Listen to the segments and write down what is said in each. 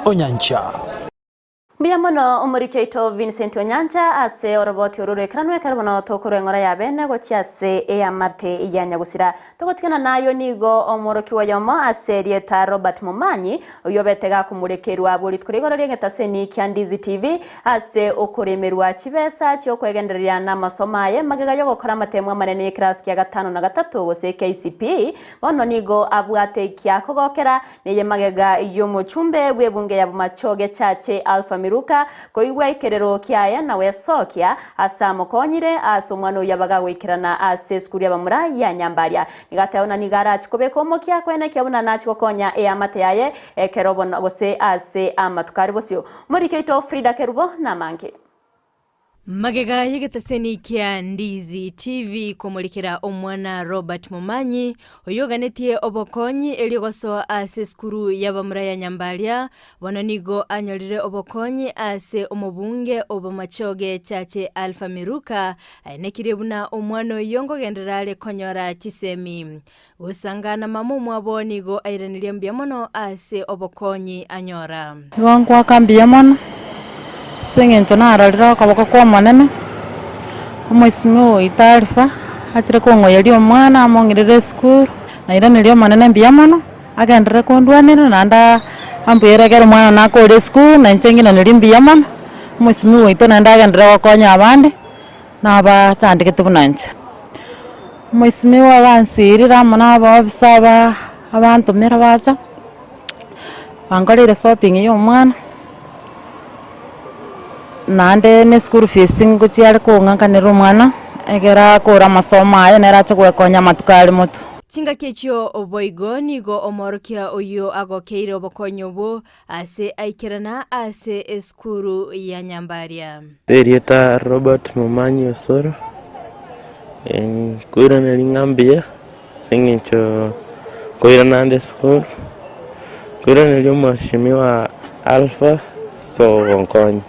Onyancha. Mbuya mono omoriki oito Vincent Onyancha ase oroboti oro rw'ekeranwa ekero bono tokorwa eng'ora ya bene gochia ase eamate ya nyagusira. Togotigana nayo nigo omworokigwa oyomo ase erieta Robert Momanyi oyio obete gakomorekerwa abwo rituko rigoro ri'egetaseni kia Ndizi TV ase okoremerwa chibesa chi'okwegendereria namasomo aye magega y'ogokora amatemo amanene y'ekerasi kia gatano na gatato gose KCPE bono nigo abwate ekia kogokera Neye magega y'omochumbe bw'ebunge ya Bomachoge Chache Alpha Miruka koigwa ekerero kiaye na gwesokia ase amokonyire ase omwana oyio abaga goikerana ase esukuru y'abamura ya Nyambaria. Nigo ateba buna nigo arachi kobeka omokia koenekia buna nachi gokonya eamate yaye ekero bono gose ase amatuko are bosio. Omoriki oito Frida Kerubo namange. Magega y'egeteseni kia Ndizi TV komorekera omwana Robert Momanyi, oyoganetie obokonyi erio gosoa ase esukuru y'abamura ya Nyambaria, bono nigo anyorire obokonyi ase omobunge o Bomachoge Chache Alpha Miruka, aenekirie buna omwana oyio nkogenderera are konyora chisemi. Gosangana mama omwabo nigo airaneria mbuya mono ase obokonyi anyora. Igo nkoaka mbuya mono, ase eng'encho narorire okoboko kwa Omonene, omoisimi oito Alpha, achire kong'oyeria omwana among'irere esukuru, nairaneria Omonene mbuya mono, agenderere kondwanera naende ambuyere ekero omwana one akore esukuru, na inche ng'iranerie mbuya mono, omoisimi oito naende agenderere gokonya abande, nabachandegete buna inche. Omoisimigwa abansirire amo na abaofisa aba abantomera bacha, bankoreire shopping ya omwana, naende na eschool fees ngochia are kong'akanera omwana, ekero akore amasomo aye nere ache goekonya amatuko are motwe. Chingaki echio boigo nigo omoorokia oyio agokeire obokonyi obwo ase aikerana ase esukuru ya Nyambaria. Erieta Robert Momanyi Osoro, nkoiraneria ng'a mbuya ase eng'encho nkoirana ande esukuru, nkoiraneria omweshimiwa Alpha ase ogonkonya.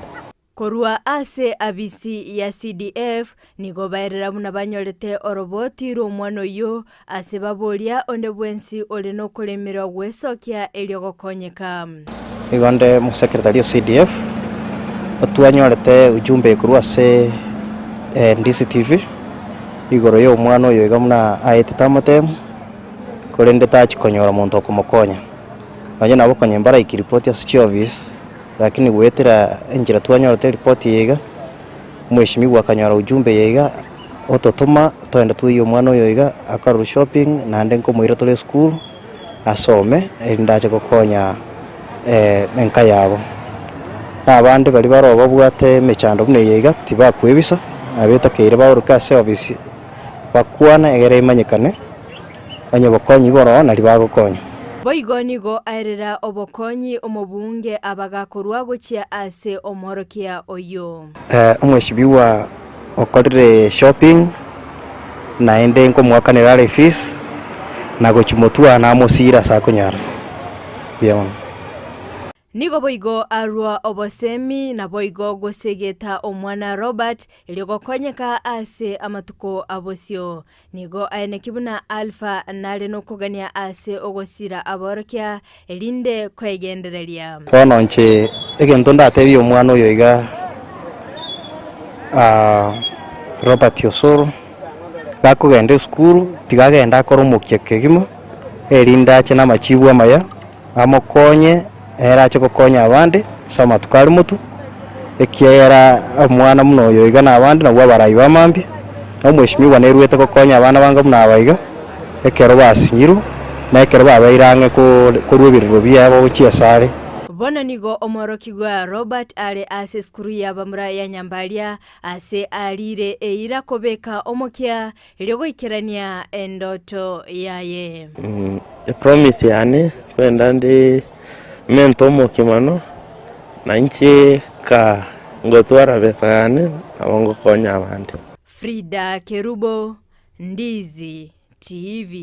Korwa ase abisi ya CDF nigo baerera buna banyorete oroboti rw'omwana oyio ase baboria onde bwensi ore nokoremerwa gwesokia erio gokonyeka. Nigo nde omosekretari o CDF, otwanyorete ujumbe korwa ase DCTV igoro ya omwana oyo iga buna aetete amatemu, korende tachi konyora monto okomokonya. Nonye nabo konya mbaraiki ripoti ase chiofisi, Lakini goetera enchera twanyorete eripoti eye iga, omweshimiwa akanyora ujumbe eye iga, ototoma toende toyie omwana oyo iga akorerwe shopping naende nkomoira tore esukuru asome erinde ache gokonya enka yabo. Na abande baria baroo babwate emechando buna eye iga tibakwebisa, nabetakeire baoroke ase ofisi bakwane egere emanyekane. Onye obokonyi boroo nario bagokonya. Boigo nigo aerera obokonyi omobunge abagakorwa gochia ase omworokia oyio. Omweshimiwa okorire shopping naende nkomoakanera are fees na gochia motwe namosira ase akonyara. Mbuya mono. Nigo boigo arua obosemi, naboigo gosegeta omwana Robert, erio gokonyeka ase amatuko abosio. Nigo aeneki buna Alpha nare nokogania ase ogosira aborokia, erinde kwegendereria. Bono inche egento ndatebie omwana oyo iga Robert Osoro, gakogenda esukuru, tiga agende akore omokia kegima, erinde ache namachibu amaya. Amokonye, ere ache gokonya abande ase amatuko are motwe, ekiagera omwana buna oyo iga na abande nabwo abarai ba mambia, na omweshimiwa neruete gokonya abana bange buna aba iga, ekero basinyirwe, na ekero babeire ang'e korwa ebirero biabo gochia asare. Bono nigo omworokigwa Robert are ase esukuru y'abamura ya Nyambaria, ase ariire eira kobeka omokia Erio goikerania endoto yaye. Epromise yane nkwenda nde mente omokia mono, na inche ka ngotwara besa yane nabo ngokonya abande. Frida Kerubo, Ndizi TV.